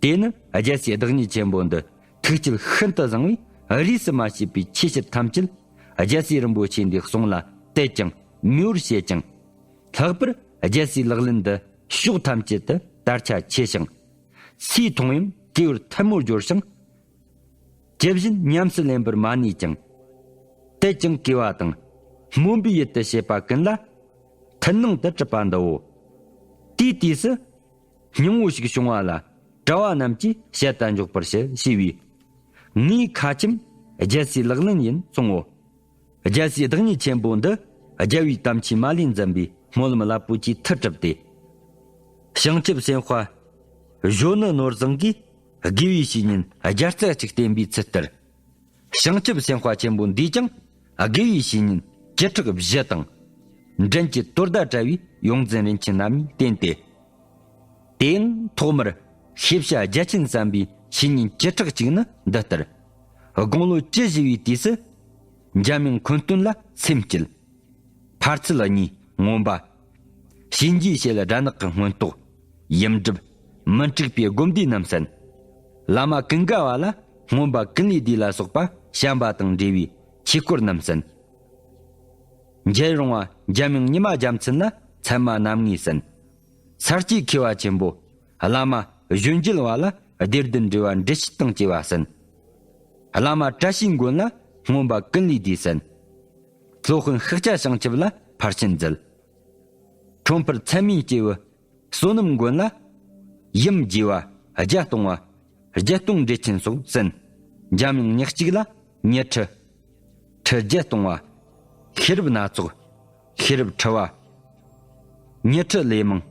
དེ་ནི་རྒྱལ་སྲས་བདག་ཉིད་ཆེན་པོ་འདི་ཐུགས་རྒྱུད་ཤིན་ཏུ་བཟང་བས། རིས་སུ་མ་ཆད་པའི་ཆོས་བཤད་ཐམས་ཅད་རྒྱལ་སྲས་རིན་པོ་ཆེ་འདིའི་གསུང་ལ་དད་ཅིང་མོས་པར་བྱེད་ཅིང་། ལྷག་པར་རྒྱལ་སྲས་ལག་ལེན་འདི་ཕྱོགས་ཐམས་ཅད་དུ་དར་ཆ་ཆེ་ཞིང་། སུས་མཐོང་ཡང་གུས་པར་ཐལ་མོ་སྦྱོར་ཞིང་། ཇི་བཞིན་ཉམས་སུ་ལེན་པར་མ་ནུས་ཀྱང་། དད་ཅིང་གུས་པ་དང་། སྨོན་པའི་ཡུལ་དུ་བྱེད་པ་ཀུན་ལ། མཐུན་སྣང་དུ་གྲུབ་པ་འདིའོ། དེའི་དུས་སུ། སྙིང་པོ་ཞིག་བྱུང་བ་ལ། གྲྭ་བ་རྣམས་ཀྱིས་བཤད་དུ་འཇོག་པར་བྱེད་ཞེས་པས། ངའི་ཁ་ཆེམས་རྒྱལ་སྲས་ལག་ལེན་ཡིན་གསུང་ངོ་། རྒྱལ་སྲས་བདག་ཉིད་ཆེན་པོ་འདི་རྒྱལ་བའི་དམ་ཆོས་མ་ལུས་འཛིན་པའི་སྨོན་ལམ་རླབས་པོ་ཆེའི་མཐུ་གྲུབ་སྟེ། བྱང་ཆུབ་སེམས་དཔའ་གཞོན་ནུ་ནོར་བཟང་གིས་དགེ་བའི་བཤེས་གཉེན་བརྒྱ་རྩ་གཅིག་བསྟེན་པའི་ཚུལ་ལྟར། བྱང་ཆུབ་སེམས་དཔའ་ཆེན་པོ་འདིས་ཀྱང་དགེ་བའི་བཤེས་གཉེན་བཅུ་ཕྲག་བཞི་དང་། འདྲེན་གྱི་དོ་ཟླ་བྲལ་བའི་ཡོངས་འཛིན་རིན་ཆེན་རྣམ་གཉིས་བསྟེན་ཏེ། དེ་ཡང་ཐོག་མར་ཤེས་བྱ་རྒྱ་ཆེན་བསམ་པའི་བཤེས་གཉེན་བཅུ་ཕྲག་གཅིག་ནི་འདི་ལྟར། དགུང་ལོ་བཅུ་བཞེས་པའི་དུས་སུ། འཇམ་དབྱངས་འཁོན་སྟོན་ལ་སེམས་བསྐྱེད། ཕར་ཚུལ་གཉིས་མངོན་པ། གཤིན་རྗེའི་ཞལ་སྦྲ་ནག་གི་སྔོན་ཏོག་ཡུམ་སྒྲུབ། མི་འཁྲུགས་པའི་སྒོམ་བཟླས་རྣམས་གསན། བླ་མ་ཀུན་དགའ་བ་ལ་མངོན་པ་ཀུན་ལས་བཟླས་ལ་སོགས་པ་བྱམས་པ་དང་འབྲེལ་བའི་ཆོས་སྐོར་རྣམས་གསན། མཇལ་རུང་བ་འཇམ་དབྱངས་ཉི་མ་རྒྱལ་མཚན་ལ་ཚད་མ་རྣམ་ངེས་གསན། ས་སྐྱའི་མཁས་པ་ཆེན་པོ་བླ་མ་གཞོན་རྒྱལ་བ་ལ་བདེ་ལྡན་འབྲེལ་བ་འགྲེལ་བཤད་དང་བཅས་པ་གསན། བླ་མ་བཀྲ་ཤིས་མགོན་ལ་མངོན་པ་ཀུན་ལས་བཟླས་གསན། སློབ་དཔོན་ཤཱཀྱ་བྱང་ཆུབ་ལ་ཕར་ཕྱིན་མཛད། ཁྲོམ་ཕུར་ཚད་མའི་སྐྱེས་བུ་བསོད་ནམས་མགོན་ལ་ཡུམ་རྒྱས་པ་བརྒྱད་སྟོང་བ། བརྒྱད་སྟོང་འགྲེལ་ཆེན་སོགས་གསན། འཇམ་དབྱངས་ཉག་གཅིག་ལ་ཉི་ཁྲི། ཁྲི་བརྒྱད་སྟོང་བ། ཤེས་རབ་སྣ་ཚོགས། ཤེས་རབ་ཕྲི་བ། ཉི་ཁྲི་ལས་མང་།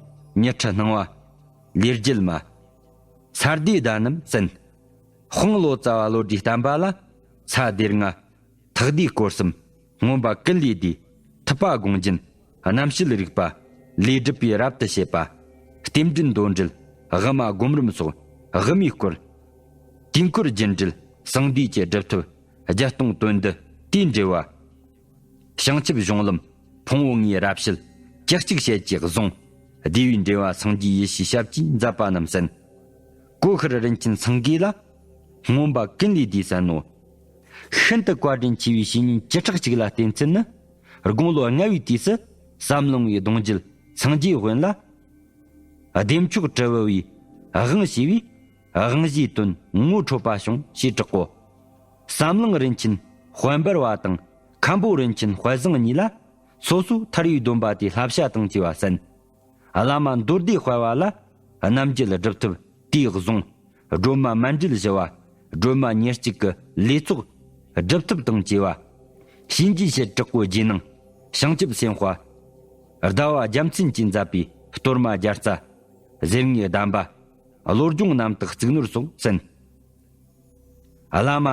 ཉི་ཁྲི་སྣང་བ། ལས་རྒྱལ་མ། ས་སྡེའི་བརྡ་རྣམས་གསན། དཔང་ལོ་ཙཱ་བ་བློ་གྲོས་བརྟན་པ་ལ་ས་སྡེ་ལྔ། ཐེག་བསྡུས་སྐོར་གསུམ། མངོན་པ་ཀུན་ལས་བཟླས། ཐུབ་པ་དགོངས་རྒྱན། རྣམ་བཤད་རིག་པ། ལས་སྒྲུབ་པའི་རབ་ཏུ་བྱེད་པ། རྟེན་འབྲེལ་མདོ་འགྲེལ། དབུ་མ་སྒོམ་རིམ་སོགས་དབུ་མའི་སྐོར། དུས་འཁོར་རྒྱུན་འགྲེལ། གསང་འདུས་ཀྱི་སྒྲུབ་ཐབས། བརྒྱད་སྟོང་དོན་བསྡུ་དེའི་འགྲེལ་བ། བྱང་ཆུབ་གཞུང་ལམ། ཕུང་པོ་ལྔའི་རབ་བྱེད། བཅུ་གཅིག་ཞལ་གྱི་གཟུངས། བསྡུས་པའི་འགྲེལ་བ་སངས་རྒྱས་ཡེ་ཤེས་ཞབས་ཀྱིས་མཛད་པ་རྣམས་གསན། གོ་ཤྲི་རིན་ཆེན་སེང་གེ་ལ། མངོན་པ་ཀུན་ལས་བཟླས་གསན་ནོ། ཤིན་ཏུ་བཀའ་དྲིན་ཆེ་བའི་བཤེས་གཉེན་བཅུ་ཕྲག་གཅིག་ལ་བསྟེན་ཚུལ་ནི། དགུང་ལོ་ལྔ་བའི་དུས་སུ་བསམ་བློ་བའི་གདུང་རྒྱུད་སངས་རྒྱས་དབོན་ལ། བདེ་མཆོག་དྲིལ་བུ་བའི་དབང་བྱས་པས་དབང་བཞིའི་དོན་ངོ་འཕྲོད་པ་བྱུང་ཞེས་གྲག་གོ། བསམ་གླིང་རིན་ཆེན་དཔལ་འབར་བ་དང་མཁན་པོ་རིན་ཆེན་དཔལ་བཟང་གཉིས་ལ་སོ་སོ་ཐར་བའི་སྡོམ་པ་དེ་བསླབ་བྱ་དང་བཅས་པ་གསན། བླ་མ་མདོ་སྡེ་དཔལ་བ་ལ་རྣམ་རྒྱལ་སྒྲུབ་ཐབས་དེའི་གཟུངས། སྒྲོལ་མ་མཎྜལ་བཞི་བ། སྒྲོལ་མ་ཉེར་གཅིག་གི་ལས་ཚོགས་སྒྲུབ་ཐབས་དང་བཅས་པ། གཤིན་རྗེའི་ཞལ་དྲག་པོ་རྗེས་གནང་། བྱང་ཆུབ་སེམས་དཔའ་ཟླ་བ་རྒྱལ་མཚན་གྱིས་མཛད་པའི་གཏོར་མ་བརྒྱ་རྩ། གཟེབ་ངོས་གདམས་པ། བློ་སྦྱོང་རྣམ་དག་གཙུག་ནོར་སོགས་གསན། བླ་མ་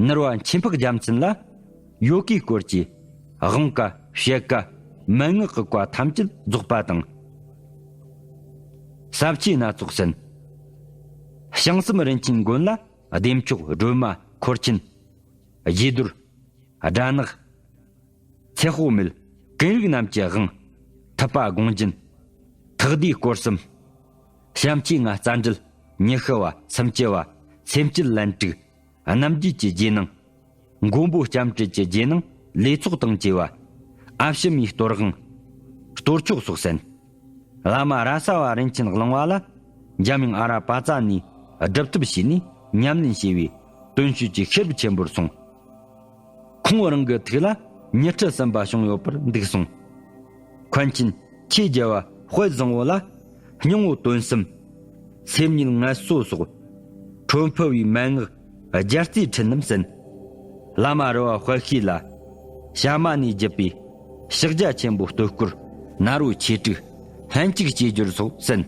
ནུར་བ་མཁྱེན་འཕགས་རྒྱལ་མཚན་ལ་ཡོ་གའི་སྐོར་གྱི་དབང་བཀའ་བཤད་བཀའ་མན་ངག་གི་བཀའ་ཐམས་ཅད་རྫོགས་པ་དང་ཟབ་ཆོས་སྣ་ཚོགས་གསན། བྱང་སེམས་རིན་ཆེན་མགོན་ལ་བདེ་མཆོག་སྒྲོལ་མ་འཁོར་ཆེན། རྗེས་ཟློས། སྦྲ་ནག། ཚེ་དཔག་མེད། ཀུན་རིག་རྣམས་ཀྱི་དབང་། ཐུབ་པ་དགོངས་རྒྱན། ཐེག་བསྡུས་སྐོར་གསུམ། བྱམས་ཆོས་ལྔ་རྩ་འགྲེལ། ཉི་ཤུ་བ། སུམ་ཅུ་བ། སེམས་བསྐྱེད་ལན་དྲུག་རྣམ་རྒྱལ་གྱི་རྗེས་གནང་། མགོན་པོ་ལྕམ་དྲལ་གྱི་རྗེས་གནང་ལས་ཚོགས་དང་བཅས་པ། ཨ་ཕྱི་མའི་གཏོར་དབང་། གཏོར་ཆོག་སོགས་གསན། བླ་མ་ར་ས་བ་རིན་ཆེན་གླིང་བ་ལ་འཇམ་དབྱངས་ཨ་ར་པ་ཙ་ནས་སྒྲུབ་ཐབས་བྱས་ནས་ཉམས་ལེན་བྱས་པས་དོན་སྤྱོད་ཀྱི་ཤེས་རབ་ཆེན་པོར་སོང་། ཁོང་རང་གི་ཐུགས་ལ་ ཉི་ཁྲི་གསུམ་པ་བྱུང་ཡོད་པར་འདུག་གསུངས། མཁན་ཆེན་ཆོས་རྒྱལ་བ་དཔལ་བཟང་པོ་ལ། སྙིང་པོ་དོན་གསུམ། སེམས་ཉིད་ངལ་གསོ་སོགས། འཁྲུལ་འཕུལ་བའི་མན་ངག་རྒྱལ་རྩིས་ཁྲིད་རྣམས་གསན། བླ་མ་རི་བ་དཔལ་ཤེས་ལ། ཞྭ་དམར་ནས་བརྒྱུད་པའི་ཕྱག་རྒྱ་ཆེན་པོ་སྟོད་སྐོར་ནཱ་རོ་ཆོས་དྲུག་ལྷན་ཅིག་སྐྱེས་སྦྱོར་སོགས་གསན།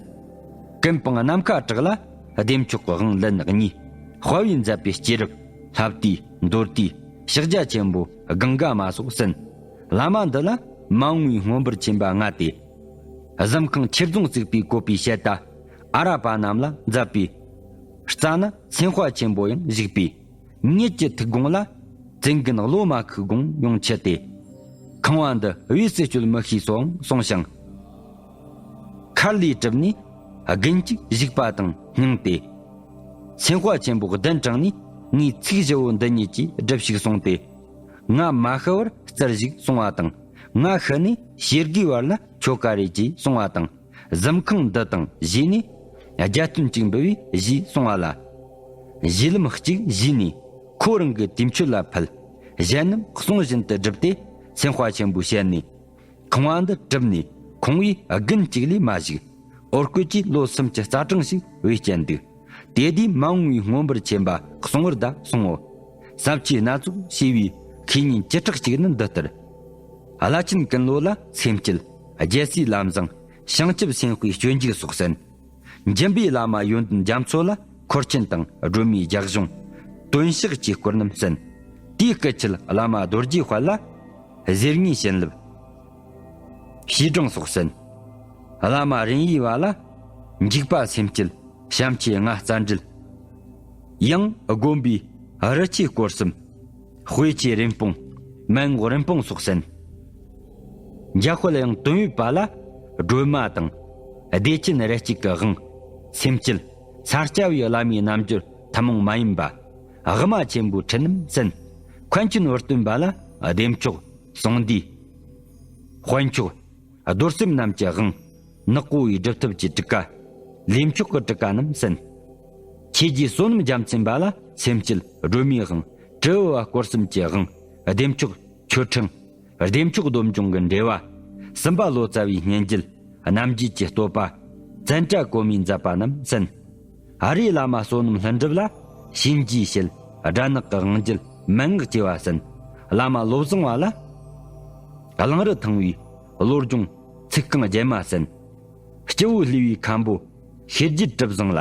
ཀུན་སྤངས་ནམ་མཁའ་གྲགས་ལ་བདེ་མཆོག་གི་དབང་ལན་གཉིས། དཔའ་བོས་མཛད་པའི་སྐྱེས་རབས་ལྷ་བསྟོད་མདོ་བསྟོད་ཕྱག་རྒྱ་ཆེན་པོ་གངྒཱ་མ་སོགས་གསན། བླ་མ་འདི་ལ་མ་འོངས་པའི་མངོན་པར་ཆེན་པ་ལྔ་སྟེ། གཟིམ་ཁང་ཆོས་རྫོང་བརྩིགས་པའི་བཀོད་པའི་ཞལ་ཏ་ཨ་ར་པ་རྣམས་ལ་མཛད་པའི་རྩ་ན་སེམས་དཔའ་ཆེན་པོ་ཡང་བཞུགས་པས། ཉིད་ཀྱི་ཐུགས་དགོངས་ལ་བཙན་རྒན་བློ་མ་ཁུག་དགོངས་ཡོང་ཆེད་དེ། ཁང་བ་འདི་དབུས་སུ་སྤྱོད་མི་ཤེས་སོའང་གསུངས་ཤིང་། མཁར་ལས་གྲུབ་ནས་དགུན་གཅིག་བཞུགས་པ་དང་སྙིང་སྟེ། སེམས་དཔའ་ཆེན་པོ་གདན་དྲངས་ནས་ངའི་ཚིག་བཞི་བོ་འདི་ཉིད་ཀྱིས་སྒྲུབས་ཤིག་གསུངས་ཏེ། ང་མ་ཤི་བར་བཙིར་བཞུགས་གསུང་བ་དང་། ང་ཤི་ནས་ཞེ་དགུའི་བར་ལ་ཆོ་ག་རེ་གྱིས་གསུང་བ་དང་། གཟིམ་ཁང་འདི་དང་བཞེས་ནས་རྒྱ་སྟོན་གཅིག་འབུལ་བའི་གཞས་གསུང་བ་ལ། གཞས་ལམ་གཅིག་བཞེས་ནས་ཁོ་རང་གི་དུས་མཆོད་ལ་ཕུལ། གཞན་རྣམས་གསུང་བཞིན་དུ་བསྒྲུབས་ཏེ་སེམས་དཔའ་ཆེན་པོའི་ཞལ་ནས། ཁང་བ་འདི་གྲུབ་ནས་ཁོང་བས་དགུན་གཅིག་ལས་མ་བཞུགས། འོ་སྐོལ་གྱིས་ལོ་གསུམ་གྱི་རྩ་གྲངས་ཤིག་བེད་སྤྱད་འདུག། དེ་དུས་མ་འོངས་པའི་མངོན་པར་ཆེན་པ་གསུང་བར་གདའ་གསུང་ངོ་། བསམ་བཅོས་སྣ་ཚོགས་བྱས་པའི་ཤེས་ཉེན་བཅུ་ཕྲག་གཅིག་ནི་འདི་ལྟར། བླ་ཆེན་ཀུན་ལོ་ལ་སེམས་བསྐྱེད། རྒྱལ་སྲས་ལམ་བཟང་། བྱང་ཆུབ་སེམས་དཔའི་སྤྱོད་འཇུག་སོགས་གསན། འཇིམ་པའི་བླ་མ་ཡོན་ཏན་རྒྱ་མཚོ་ལ་འཁོར་ཆེན་དང་སྒྲོལ་མའི་རྒྱ་གཞུང་། དོན་ཕྱག་བཅས་སྐོར་རྣམས་གསན། དེའི་སྐུ་ཆེད་བླ་མ་རྡོ་རྗེ་དཔལ་ལ་ཟེར་ངེས་བྱིན་རླབས། བྱེ་བྲང་སོགས་གསན། བླ་མ་རིན་ཡེ་བ་ལ་འཇིགས་པ་སེམས་བསྐྱེད། བྱམས་ཆོས་ལྔ་རྩ་འགྲེལ། ཡང་དགོན་པའི་རི་ཆོས་སྐོར་གསུམ། དཔེ་ཆོས་རིན་སྤུངས། མན་ངག་རིན་སྤུངས་སོགས་གསན། འཇམ་དཔལ་དབྱངས་དོན་ཡོད་པ་ལ་སྒྲོལ་མ་དང་། བདེ་ཆེན་རལ་གཅིག་གི་དབང་། སེམས་བསྐྱེད། ས་སྐྱ་པའི་བླ་མའི་རྣལ་འབྱོར་ཐུན་མོང་མ་ཡིན་པ། དབུ་མ་ཆེན་པོའི་ཁྲིད་རྣམས་གསན། མཁན་ཆེན་བུ་སྟོན་པ་ལ་བདེ་མཆོག། གསང་འདུས། དཔལ་མཆོག། རྡོར་སེམས་རྣམས་ཀྱི་དབང་། ནག་པོ་བའི་སྒྲུབ་ཐབས་ཀྱི་ཊཱི་ཀ། ལས་མཆོག་གི་ཊཱི་ཀ་རྣམས་གསན། ཆོས་རྗེ་བསོད་ནམས་རྒྱལ་མཚན་པ་ལ་སེམས་བསྐྱེད་སྒྲོལ་མའི་དབང་། དྲིལ་བུ་བ་སྐོར་གསུམ་གྱི་དབང་། བདེ་མཆོག་ཆོས་ཕྲེང་། བདེ་མཆོག་སྡོམ་འབྱུང་གི་འགྲེལ་བ། སུམ་པ་ལོ་ཙཱ་བའི་སྙན་བརྒྱུད། རྣམ་འབྱེད་ཀྱི་བསྟོད་པ། ཙནྡྲ་གོ་མིས་མཛད་པ་རྣམས་གསན། ཨ་རིའི་བླ་མ་བསོད་ནམས་ལྷུན་གྲུབ་ལ་གཤིན་རྗེའི་ཞལ། དགྲ་ནག་གི་དབང་རྒྱུད། མན་ངག་ཅེས་པ་གསན། བླ་མ་བློ་བཟང་བ་ལ་གླང་རི་ཐང་བའི་བློ་སྦྱོང་ཚིག་རྐང་བརྒྱད་མ་གསན། སྤྱི་བོ་ལྷོས་པའི་མཁན་པོ་ཤེར་རྒྱལ་གྲུབ་བཟང་ལ།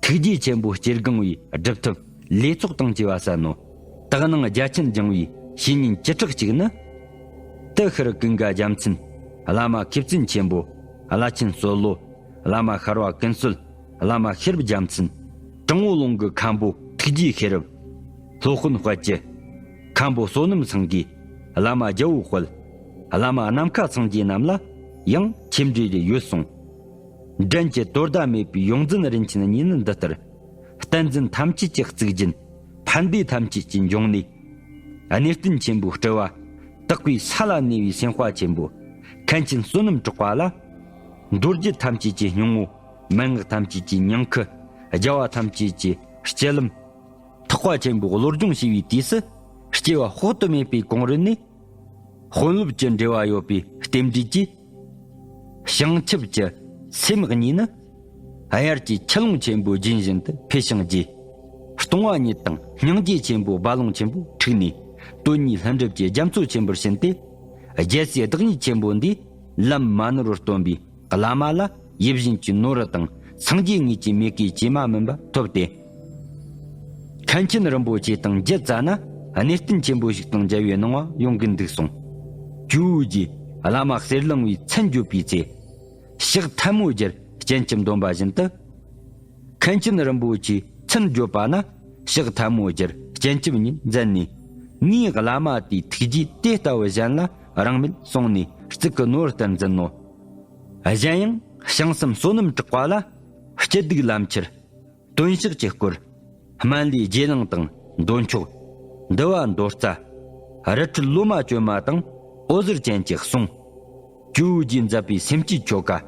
ཐུགས་རྗེ་ཆེན་པོ་སྐྱེ་སྒང་བའི་སྒྲུབ་ཐབས་ལས་ཚོགས་དང་བཅས་པ་གསན་ནོ། དག་སྣང་རྒྱ་ཆེན་སྦྱང་བའི་བཤེས་གཉེན་བཅུ་ཕྲག་གཅིག་ནི། ཏི་ཤྲི་ཀུན་དགའ་རྒྱལ་མཚན། བླ་མ་མཁས་བཙུན་ཆེན་པོ། བླ་ཆེན་བསོད་བློ། བླ་མ་ཤར་བ་ཀུན་གསལ། བླ་མ་ཤེས་རབ་རྒྱལ་མཚན། དྲང་པོ་ལུང་གི་མཁན་པོ་ཐུགས་རྗེ་ཤེས་རབ། སློབ་དཔོན་དཔལ་གྱི། མཁན་པོ་བསོད་ནམས་སེང་གེ། བླ་མ་རྒྱལ་པོ་དཔལ། བླ་མ་ནམ་མཁའ་སངས་རྒྱས་རྣམས་ལ་ཡང་ཆེ་འབྲེལ་རེ་ཡོད་གསུངས། འགྲན་གྱི་དོ་ཟླ་མེད་པའི་ཡོངས་འཛིན་རིན་ཆེན་གཉིས་ནི་འདི་ལྟར། བསྟན་འཛིན་ཐམས་ཅད་ཀྱི་གཙུག་རྒྱན། ཕན་བདེ་ཐམས་ཅད་ཀྱི་འབྱུང་གནས། གནས་བརྟན་ཆེན་པོའི་སྤྲུལ་བ། དག་པའི་ས་ལ་གནས་པའི་སེམས་དཔའ་ཆེན་པོ། མཁན་ཆེན་བསོད་ནམས་གྲགས་པ་ལ། མདོ་རྒྱུད་ཐམས་ཅད་ཀྱི་སྙིང་པོ། མན་ངག་ཐམས་ཅད་ཀྱི་ཉིང་ཁུ། རྒྱལ་བ་ཐམས་ཅད་ཀྱི་སྤྱི་ལམ། ཐེག་པ་ཆེན་པོའི་བློ་སྦྱོང་བྱས་པའི་དུས་སུ། སྐྱེ་བ་དཔག་ཏུ་མེད་པའི་གོང་རོལ་ནས། དཔོན་སློབ་ཀྱི་འབྲེལ་བ་ཡོད་པའི་རྟེན་འབྲེལ་གྱིས། བྱང་ཆུབ་ཀྱི་སེམས་གཉིས་ནི། དབྱར་གྱི་ཆུ་ཀླུང་ཆེན་པོའི་རྒྱུན་བཞིན་དུ་འཕེལ་ཞིང་རྒྱས། སྟོང་པ་ཉིད་དང་སྙིང་རྗེ་ཆེན་པོའི་རྦ་ཀློང་ཆེན་པོ་འཁྲིགས་ནས། དོན་གཉིས་ལྷུན་གྲུབ་ཀྱི་རྒྱ་མཚོ་ཆེན་པོར་ཕྱིན་ཏེ། རྒྱལ་སྲས་བདག་ཉིད་ཆེན་པོ་འདིས་ལམ་མ་ནོར་བར་སྟོན་པའི་བླ་མ་ལ་ཡིད་བཞིན་གྱི་ནོར་བུ་དང་སངས་རྒྱས་དངོས་ཀྱི་མོས་གུས་བཅས་མ་མིན་པ་ཐོབ་སྟེ། མཁན་ཆེན་རིན་པོ་ཆེ་དང་མཇལ་ཙ་ན་གནས་བརྟན་ཆེན་པོ་ཞིག་དང་མཇལ་བའི་སྣང་བ་ཡོང་གིན་འདུག་གསུངས། ཇོ་བོ་རྗེས་བླ་མ་གསེར་གླིང་པའི་མཚན་བརྗོད་པའི་ཚེ། ཕྱག་ཐལ་མོ་སྦྱར་སྤྱན་ཆབ་འདོན་པ་བཞིན་དུ། མཁན་ཆེན་རིན་པོ་ཆེས་མཚན་བརྗོད་པ་ན་ཕྱག་ཐལ་མོ་སྦྱར་སྤྱན་ཆབ་གཉིས་མཛད་ནས། ངའི་བླ་མ་དེའི་ཐུགས་རྗེས་དེ་ལྟ་བུ་གཞན་ལ་རག་མེད་གསུངས་ནས་གཙུག་གི་ནོར་བུ་ལྟར་འཛིན་ནོ། གཞན་ཡང་བྱང་སེམས་བསོད་ནམས་གྲགས་པ་ལ་སྐྱིད་སྡུག་ལམ་ཁྱེར། དོན་ཕྱག་གི་སྐོར། སྨན་བླའི་རྗེས་གནང་དང་འདོན་ཆོག། འདུལ་བ་མདོ་རྩ། རི་ཁྲོད་ལོ་མ་བཅོ་ལྔ་དང་འོད་ཟེར་ཅན་གྱི་གསུང་། ཇོ་བོ་རྗེས་མཛད་པའི་སེམས་བསྐྱེད་ཆོ་ག།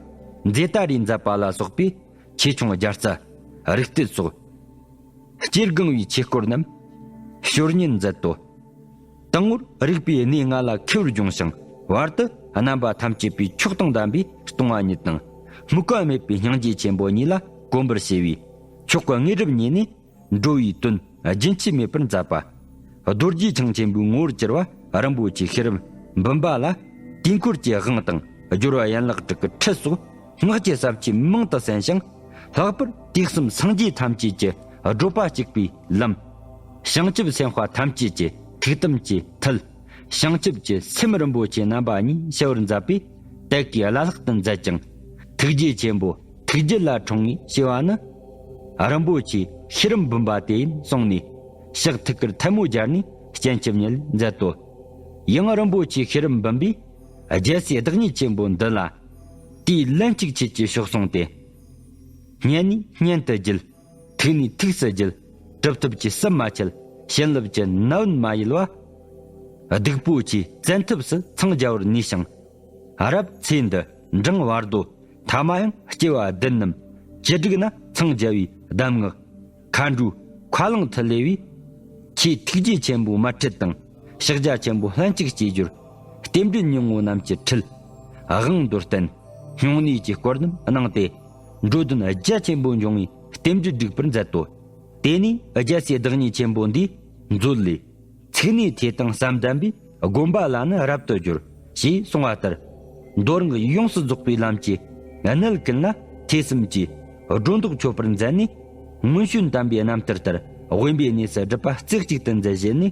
མཛེས་ཏཱ་རེས་མཛད་པ་ལ་སོགས་པའི་ཆོས་ཆུང་བརྒྱ་རྩ། རིག་གཏེར་སོགས། སྐྱེ་སྒང་པའི་ཆོས་སྐོར་རྣམས་ཞོར་ཉན་མཛད་དོ། དང་པོར་རིག་པའི་གནས་ལྔ་ལ་མཁས་པོར་སྦྱོང་ཞིང་། བར་དུ་རྣམ་པ་ཐམས་ཅད་པའི་མཆོག་དང་ལྡན་པའི་སྟོང་པ་ཉིད་དང་། དམིགས་པ་མེད་པའི་སྙིང་རྗེ་ཆེན་པོ་གཉིས་ལ་གོམས་པར་བྱས་པས། མཆོག་གི་དངོས་གྲུབ་བརྙེས་ནས། འགྲོ་བའི་དོན་རྒྱུན་ཆད་མེད་པར་མཛད་པ། རྡོ་རྗེ་འཆང་ཆེན་པོའི་ངོ་བོར་གྱུར་པ་རིན་པོ་ཆེ་ཤེས་རབ་འབུམ་པ་ལ། དུས་འཁོར་གྱི་དབང་དང་སྦྱོར་བ་ཡན་ལག་དྲུག་གི་ཁྲིད་སོགས་སྔགས་ཀྱི་ཟབ་ཆོས་མང་དུ་གསན་ཞིང་། ལྷག་པར་དུས་གསུམ་སངས་རྒྱས་ཐམས་ཅད་ཀྱི་བགྲོད་པ་གཅིག་པའི་ལམ། བྱང་ཆུབ་སེམས་དཔའ་ཐམས་ཅད་ཀྱི་ཐུགས་དམ་གྱི་མཐིལ། བྱང་ཆུབ་ཀྱི་སེམས་རིན་པོ་ཆེ་རྣམ་པ་གཉིས་ཞི་བར་མཛད་པས། དད་ཀྱི་བླ་ལྷག་ཏུ་མཛད་ཅིང་། ཐུགས་རྗེ་ཆེན་པོ་ཐུགས་རྒྱུད་ལ་འཁྲུངས་ངེས་ཞེས་པ་ནི། རིན་པོ་ཆེ་ཤེས་རབ་འབུམ་པ་དེ་ཡིན་གསུངས་ནས། ཕྱག་ཐུགས་ཀར་ཐལ་མོ་སྦྱར་ནས་སྤྱན་ཆབ་ཉིད་མཛད་དོ། ཡང་རིན་པོ་ཆེ་ཤེས་རབ་འབུམ་པས་རྒྱལ་སྲས་བདག་ཉིད་ཆེན་པོ་འདི་ལ། དུས་ལན་གཅིག་ཆད་ཀྱི་ཕྱོགས་སོང་སྟེ། སྙན་ནས་སྙན་དུ་བརྒྱུད། ཐུགས་ནས་ཐུགས་སུ་བརྒྱུད། གྲུབ་ཐོབ་ཀྱི་སྲིད་མ་ཆད། བྱིན་རླབས་ཀྱི་ནད་ཡམས་མ་ཡལ་བ། སྡིག་པོ་ཆེ་བཙན་ཐབས་སུ་འཚང་རྒྱ་བར་ནུས་ཤིང་། རབ་ཚེ་འདི་འབྲིང་བར་དོ། ཐ་མ་ཡང་སྐྱེ་བ་བདུན་རྣམས་ཅི་སྒྲིག་ན་འཚང་རྒྱ་བའི་གདམས་ངག་མཁའ་འགྲོའི་ཁ་རླངས་ཐིལ་ལེ་བའི། ཆེས་ཐུགས་རྗེ་ཆེན་པོའི་དམར་ཁྲིད་དང་། ཕྱག་རྒྱ་ཆེན་པོ་ལྷན་ཅིག་སྐྱེས་སྦྱོར། རྟེན་འབྲེལ་ཉིན་མོ་རྣམས་ཀྱི་ཁྲིད། དབང་མདོར་བསྟན། སྨྱུང་གནས་ཀྱི་སྐོར་རྣམས་གནང་སྟེ། འགྲོ་དོན་རྒྱ་ཆེན་པོ་འབྱུང་བའི་རྟེན་འབྲེལ་སྒྲིག་པར་མཛད་དོ། དེ་ནས་རྒྱལ་སྲས་བདག་ཉིད་ཆེན་པོ་འདིས་མཛོད་ལས། ཚིག་ནས་ཐོས་དང་བསམ་ལྡན་པས། བསྒོམ་པ་ལ་ནི་རབ་ཏུ་སྦྱོར། ཞེས་གསུངས་པ་ལྟར། མདོ་རང་གི་ཡོངས་སུ་རྫོགས་པའི་ལམ་གྱི་གནད་ཀུན་ལ་ཐོས་བསམ་གྱིས་སྒྲོ་འདོགས་ཆོད་པར་མཛད་ནས། སྔོན་བྱོན་དམ་པའི་རྣམ་ཐར་ལྟར་དབེན་པའི་གནས་སུ་སྒྲུབ་པ་རྩེ་གཅིག་ཏུ་མཛད་བཞེས་ནས།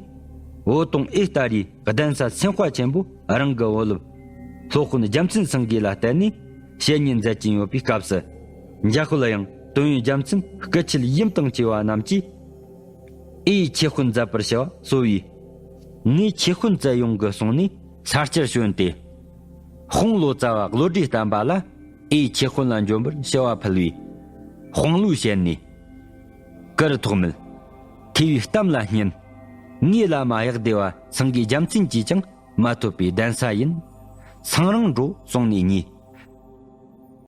འོད་སྟོང་ཨེ་སྟ་རིའི་གདན་ས་སེམས་དཔའ་ཆེན་པོ་རང་གི་འོད་རླབས་སློབ་དཔོན་རྒྱལ་མཚན་སེང་གེ་ལ་བསྟེན་ནས་བཤེས་གཉེན་མཛད་ཀྱིན་ཡོད་པའི་སྐབས་སུ། འཇམ་དཔལ་དབྱངས་དོན་ཡོད་རྒྱལ་མཚན་སྐུ་མཆེད་ཡུམ་དང་བཅས་པ་རྣམས་ཀྱིས། ཨེ་ཡིས་ཆོས་དཔོན་མཛད་པར་བྱ་བ་གསོལ་བས། ངས་ཆོས་དཔོན་བཙལ་ཡོང་གི་གསུངས་ནས་ས་སྐྱར་བྱོན་ཏེ། དཔང་ལོ་ཙཱ་བ་བློ་གྲོས་བསྟན་པ་ལ་ཨེ་ཡིས་ཆོས་དཔོན་ལ་འབྱོན་པར་ཞུ་བ་ཕུལ་བས། དཔང་ལོས་བཤད་ནས། ཀིར་ཐོགས་མེད། ཐེ་བའི་གཏམ་ལ་སྙན། ངའི་བླ་མ་གཡག་སྡེ་བ་སེང་གེ་རྒྱལ་མཚན་གྱིས་ཀྱང་མ་ཐོབ་པའི་གདན་ས་ཡིན། ཚང་རང་འགྲོ་གསུངས་ནས་ཉེ།